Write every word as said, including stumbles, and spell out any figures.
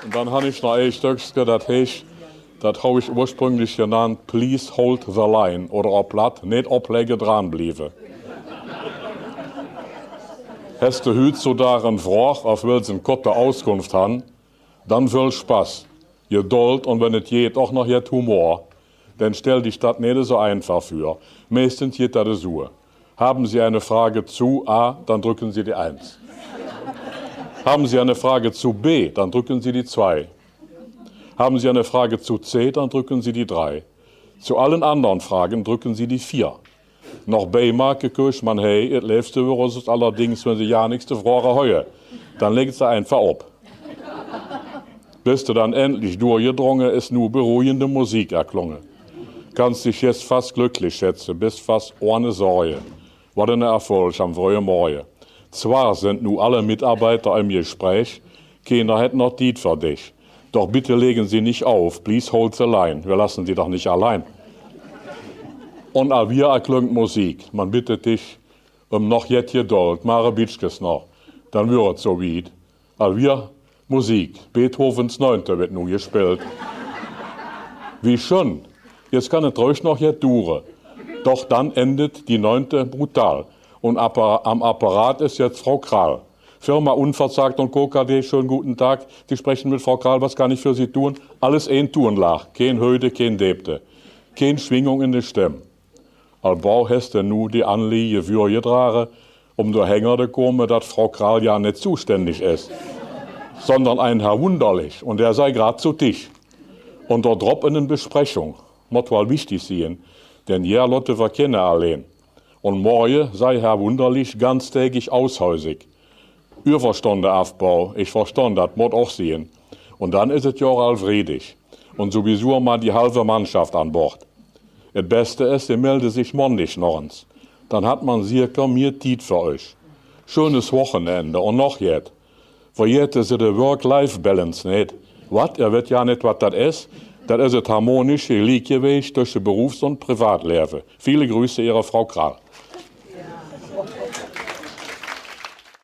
Un denn harr ik noch een Stöckske, dat heet, dat harr ik ursprünglich genannt Please Hold the Line oder op Platt: Neet opleggen, dran blieven. Hest du hüützodaag en Fraag of wullt en korte Auskunft harrn, denn völ Spaß, Gedold un, wenn et geiht, ok noch jet Humor, denn stell di dat neet so eenfach vör. Meistens geiht dat so: Haben Sie eine Frage zu A, dann drücken Sie die eins. Haben Sie eine Frage zu B, dann drücken Sie die zwei. Haben Sie eine Frage zu C, dann drücken Sie die drei. Zu allen anderen Fragen drücken Sie die vier. Noch B-Marke köög man he, et leevste wöre se allerdings, wenn se gar nix to fragen hören. Denn leggt se eenfach op. Büst du denn endlich dorgedrungen, is nu beruhigende Musik erklungen. Kannst dich jetzt fast glücklich schätzen, büst fast ohne Sorgen. Wat en Erfolg am fröhen Morgen. Zwar sind nu alle Mitarbeiter im Gespräch, kener hett noch Tiet för dich. Doch bitte legen Sie nicht auf, please hold the line, wir lassen Sie doch nicht allein. Un al wier erklönk Musik. Man bittet dich üm noch jet Gedold, man e bietskes noch, denn wöör et so wiet. Al wier Musik, Beethovens Neunte wird nu gespielt. Wie schön, jetzt kann et ruhig noch jet duren. Doch dann endet die Neunte brutal. Un Appa-, am Apparat is jetzt Frau Krall. Firma Unverzagt und Co K G, schönen guten Tag. Sie sprechen mit Frau Krall, was kann ich für Sie tun? Alles een Tonlaag, keen Hööde, keen Deepte, keen Schwingung in de Stimm. Al bau hest du nu de Anliegen vörgedragen, üm dorhenger to kamen, dat Frau Krall ja nit zuständig is, sondern en Herr Wunderlich, un de sei graad to Tisch. Un dor drop in en Besprechung, mutt woll wichtig sien, denn hier lotte wi kene alleen. Un morgen sei Herr Wunderlich ganztägig aushäusig. Överstunden afbauen, ik verstah, dat mutt ok sien. Un denn is et ja al freedag. Un sowieso man de halve Mannschaft an Bord. Et Beste is, Se melde sik Maandig noch eens. Denn hett man seker mehr Tiet för üch. Schönes Wochenende un noch jet: Vergeten Se de Work-Life-Balance nit. Wat? Ehr weet ja nit, wat dat is? Dat is et harmonische Gliekgewicht twüschen Berufs- un Privatleven. Viele Grüße, Ehre Frau Krall.